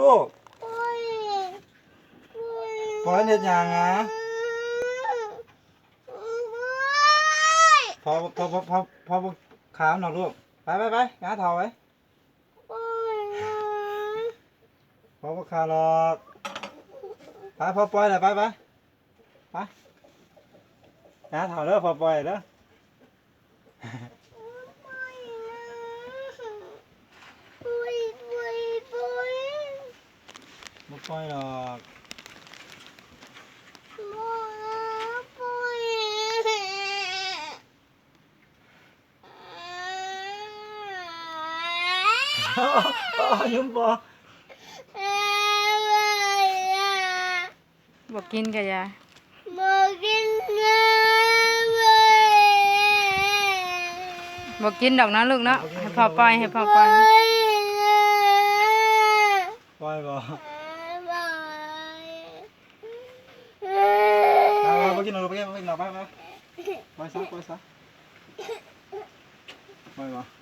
ໂອ້ ປອຍເຮັດຫຍັງຫະ? ພໍ ພໍ ພໍ ພໍ ພໍບໍ່ຄາວເນາະລູກ. ໄປ ໄປ ໄປ ຫາເຖົ້າໄປ. ພໍບໍ່ຄາວດອກ. ໄປ ພໍປ່ອຍແລ້ວ ໄປ ໄປ ໄປ. ຫາເຖົ້າເດີ ພໍປ່ອຍເດີ. ບໍ່ປ່ອຍດອກ. ຍືມບໍ່? ບໍ່ກິນກະຢ່າ ບໍ່ກິນ ບໍ່ກິນດອກເນາະລູກເນາະ. ໃຫ້ພໍ່ປ່ອຍ ໃຫ້ພໍ່ປ່ອຍ. ປ່ອຍບໍ່? ໄປ ບໍ່ກິນດອກ ບໍ່ກິນດອກ ໄປ ໄປ ປ່ອຍຊະ ປ່ອຍຊະ ປ່ອຍບໍ່?